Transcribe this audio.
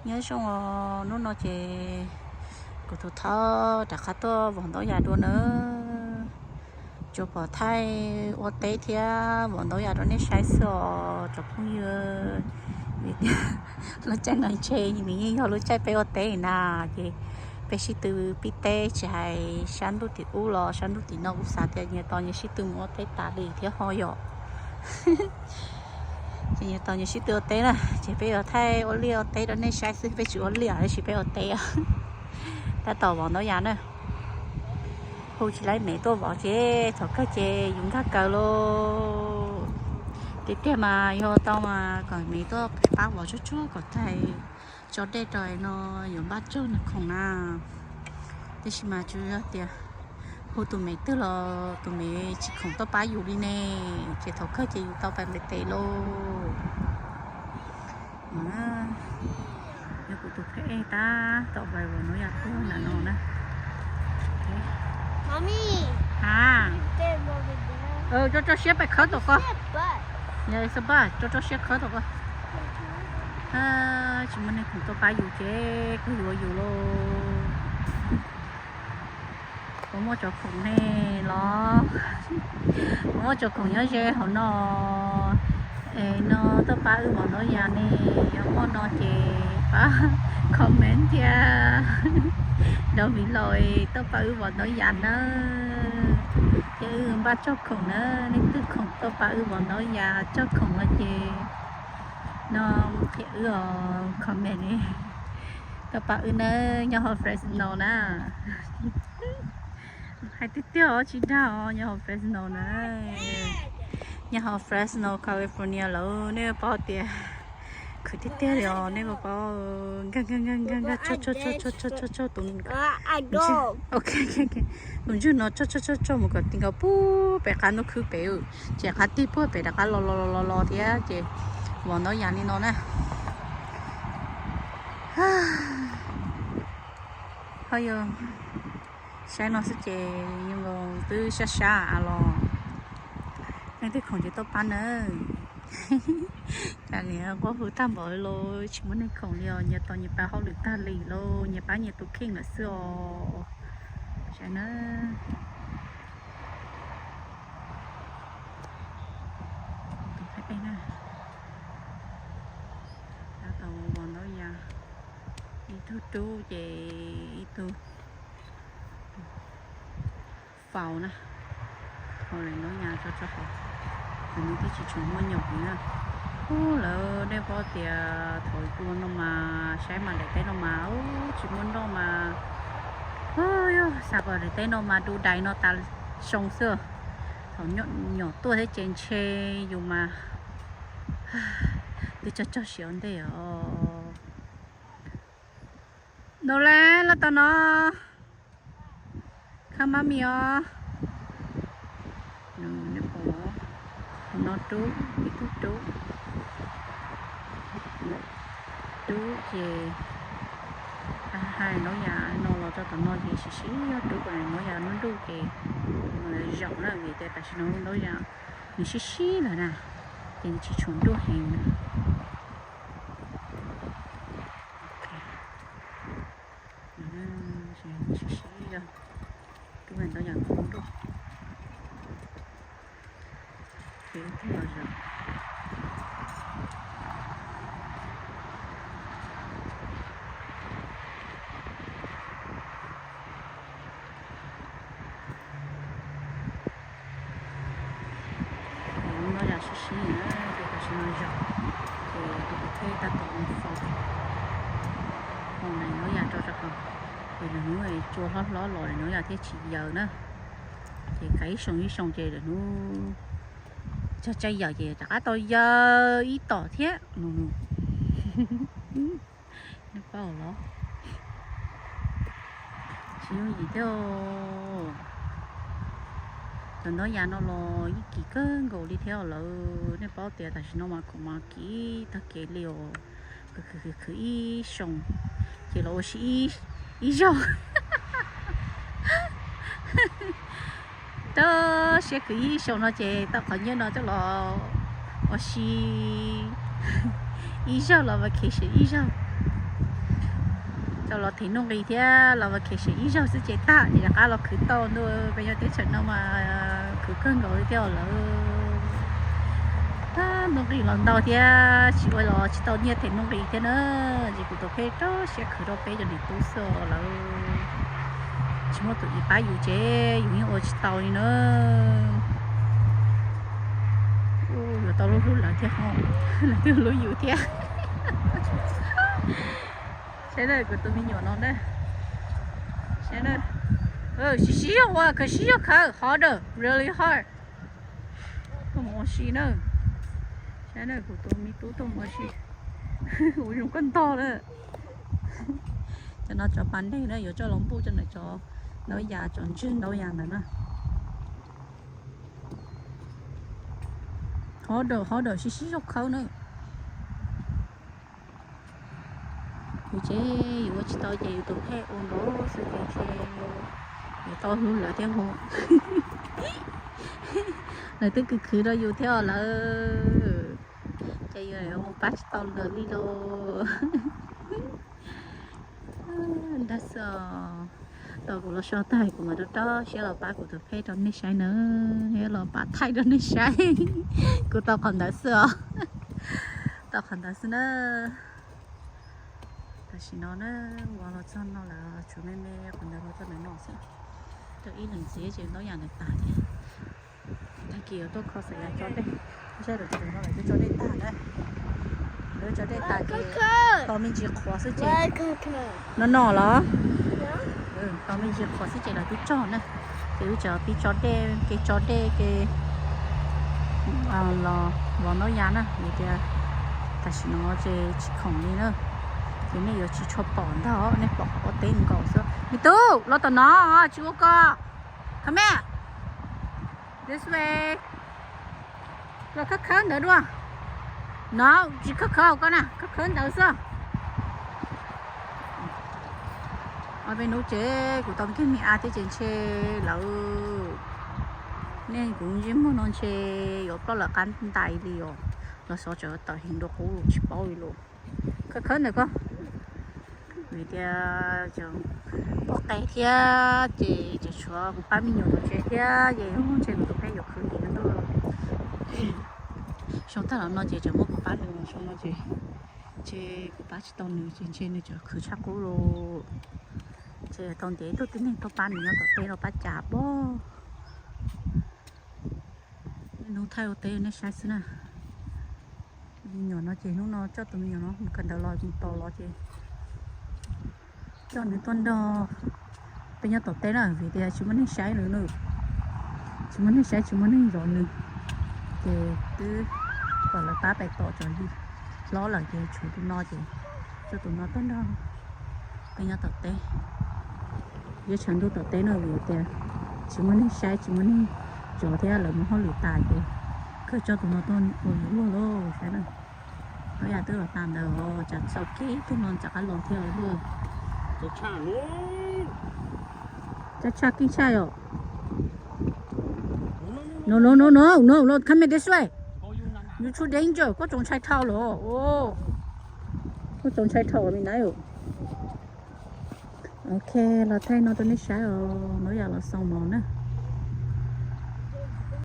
Nyob zoo os, hnub no ces kuv tus thawj rov qab tuaj vaus ntaub yas dua na. Tsuas pom thaij ua teb thiab vaus ntaub yas rau nej saib xwb os cov phooj ywg. Vim tias lub caij no ntshe nws yeej yog lub caij peb ua teb na, ces peb sib tw pib teb tsis hais sab ntuj tim ub los sab ntuj tim no kuv xav tias nyias tos nyias sib tw mus ua teb tas li thiab ho yom. Ces nyias tos nyias sib tw ua teb na, ces peb yuav thaij ua liaj ua teb rau nej saib xwb, peb tsis ua liaj tab sis peb ua teb. Tab tom vaus ntaub yas na. Hu tsis laib mev tuaj vaus ces thaum kawg ces yus nkag kaws lauj. Tiag tiag mas yog tau mas kom mev tuaj pab vaus tsuag tsuag kom thaij tso dej rau no yuav npaj tsaug nws khoom na. Tab sis mas tsuas yog tias hu tus mev twg los tus mev tsis khoom tuaj pab yus li ne, ces thaum kawg ces yus tau pais nqis tes lauj. Yog kuv tus pheb ej tab tom pais vaus ntaub yas tuaj ntawm no na. Ha, tso tso siab pais khawb tom ko. Tso tso siab khawb tom ko. Tsis muaj neeg khoom tuaj pab yus ces kawg yuav yus lauj. Puas muaj cov khoom ne los? Puas muaj cov khoom nyob ze hauv no es no tuaj pab wb vaus ntaub yas ne? Yog muaj no ces pab comment thiab nrog vim laus tuaj pab wb vaus ntaub yas nawb. Ces wb npaj tsaug khoom na, leej twg khoom tuaj pab wb vaus ntaub yas tsaug khoom no ces no qhia wb os comment ne. Tuaj pab wb nawb, nyob hauv Fresno na. Hais tiag tiag os tsis dag os, nyob hauv Fresno na. Nyob hauv Fresno, California lawm, nej paub tias khwv tiag tiag li os, nej paub. Nkag nkag nkag nkag nkag, tsaug tsaug tsaug tsaug tsaug tsaug tus, ok, tus ntswg no tsaug tsaug tsaug tsaug mus kom ti nkaus puag pem qab ntuj khwb pem, ces qab tig puag pem rov qab los los los los thiab ces vaus ntaub yas li no na. Ho yog saib no xwb ces zoo nkaus twb sab sab av los. Leej twg khoom ces tuaj pab nawb. Cas niam quaj hu tag npaum li los tsis muaj neeg khoom li os, nyias tos nyias pab hauj lwm tag li lauj, nyias pab nyias tus kheej lawm xwb os. Saib na. Tus pheb ej na, tab tom vaus ntaub yas, ib tug rub ces ib tug faus na, faus lawm ntaub yas tso tso faus, ces nws twb tsis tshua muaj nyom li na. Ub, lawv nej paub tias thaum ua no mas saib mas daim teb no mas ub tsis muaj nroj mas, yog xav kom daim teb no mas du dais no tas xyoo xwb. Thaum nyom tuaj thiab ces ntshe yus mas twb tsaug tsaug siab ua ntej os. Ntaus le, los tom no. Khab mab mi os. Nws pom no rub, ib tug rub. Rub ces hais ntaub yas no los rau tom no ces sib sib yog rub kom ntaub yas nruj nruj ces zaum na, vim tias tam sim no ntaub yas nws sib sib lawm na, ces nws tsis tshua nruj heev na. Sib sib, rub ntaub yas nruj. Ntaub yas sib sib na, ces tam sim no zaum, ces tus kwv tij tab tom mus faus, faus ntaub yas rau rau hauv, ces nws hnub tsua hlob hlob los ntaub yas thiaj tsis yaws na. Ces kav ib xyoo ib xyoo ces lwm hnub txog caij yaws ces rov qab tau yaws ib tom thiab. Nej paub los? Tsis yooj yim thiab. Cov ntaub yas no los yeej kim kawg nkaus li thiab lawm. Nej paub tias tam sim no mas khoom mas kim tag kev li os. Khwv khwv khwv ib xyoo ces los ua si ib zaug. Tab sis khwv ib xyoo no ces tau qhov nyiaj no coj los ua si ib zaug los vacation ib zaug. Tau los them nuj nqis thiab los vacation ib zaug xwb ces tag ces rov qab los khwv tau ntua peb nyob teb chaws no mas khwv kawg nkaus li thiab lawm. Nuj nqis los ntau thiab tsis ua los tsis tau nyiaj them nuj nqis thiab na. Ces kuv tus phej rau siab khwv rau peb cov niam tub xwb lawm. Tsis muaj tus ib pab yus ces yus yeej ua tsis tau li na. Yuav tau hlub hlub lawv thiab ho, lawv twb hlub yus thiab. Saib na kuv tus me nyuam no na. Saib na. Sib sib zog ua, khaws sib zog khaws, harder, really hard. Tuaj mus ua si na. Saib na kuv tus me tub tuaj mus ua si. Ua zoo koj ntog na. Cov no cov pas dej na yuav coj los npuj cov ntawm cov ntaub yas, cov ntswg ntaub yas ntawd na. Harder, harder, sib sib zog khaws na. Yus ces yus ua tsis tau ces yus tus phej ua nkaus xwb ces ntshe yuav tau hlub lawv thiab ho. Lawv twb khwv khwv rau yus thiab lawm. Ces yus mus pab tsis tau lawv li lauj. Ntag xwb os. Tau kuv los so tag kuv mam rau rau siab los pab kuv tus phej rau nej saib na, los pab thaij rau nej saib. Kuv tau qhov ntawd xwb os. Tau qhov ntawd xwb na. Tam sim no na, ua los txog no lawm, tshuav me me qhov ntawd los txog ntawm no xwb. Rau ib leeg txiv ces ntaub yas ntawd tas thiab. Tag kis yuav tuaj kho xav yas tso dej, zaj lawm tsis no lawm twb tso dej tag na. Lawv tso dej tas ces tos me ntsis qhuav xwb ces no no los tos me ntsis qhuav xwb ces lawv twb tso na. Ces wb tseem pib tso dej, kev tso dej kev los vov ntaub yas na, vim tias tam sim no ces tsis khoom li na. Ces nej yuav tsis tshua pom ntag, nej pom qhov teb nkaus xwb. Me tub, los tom no, tsis ua ko. Come here. This way. Los khawb khawb ntawd dua. No, tsis khawb khawb koj na, khawb khawb ntawd xwb. Ob peb hnub ces kuv tau me kiag me a thiab ces ntshe lawv, nej kuv ntsej muag no ntshe yuav ploj lawm qab ntais li os. Los xov tsawv tawm heev dua qub tsis paub li los. Khawb khawb ntawm ko. Vim tias poj qe thiab ces tseem tshuav kuv pab me nyuam tom tsev thiab ces ntshe kuv tus phej yuav khwv dim ntuj. Xyoo tag los no ces tseem muab kuv pab nws, xyoo no ces ntshe kuv pab tsis tau nws ces ntshe nws tseem khwv tshaj qub los. Ces tau ntiav ib tug tib neeg tuaj pab nws nyob tom teb los pab cas pob. Hnub thaij ua teb nej saib xwb na. Me nyuam no ces hnub no coj tus me nyuam no mus kawm ntawv los mus tos los ces coj nws tuaj nrog peb nyob tom teb na, vim tias tsis muaj neeg saib nws na. Tsis muaj neeg saib tsis muaj neeg zov nws, ces twb kom lawv pab pais tom tso li. Hlob lawm ces tshuav tus no ces coj tus no tuaj nrog peb nyob tom teb. Yuav tshav ntuj tom teb no vim tias tsis muaj neeg saib tsis muaj neeg zov thiab lawv mus hauj lwm tas ces kawg coj tus no tuaj ua luag lauj saib na. Ntaub yas twb los tas ntawd os, tsam txog kiag ib tug no rov qab los thiab lauj. Cab tshaj keej tshaj yom. No no no no no no, come this way. You too danger, koj txaus ntshai dhau lawm. Koj txaus ntshai dhau me na. Ok, los thaij no rau nej saib os, ntaub yas los xoo mov na.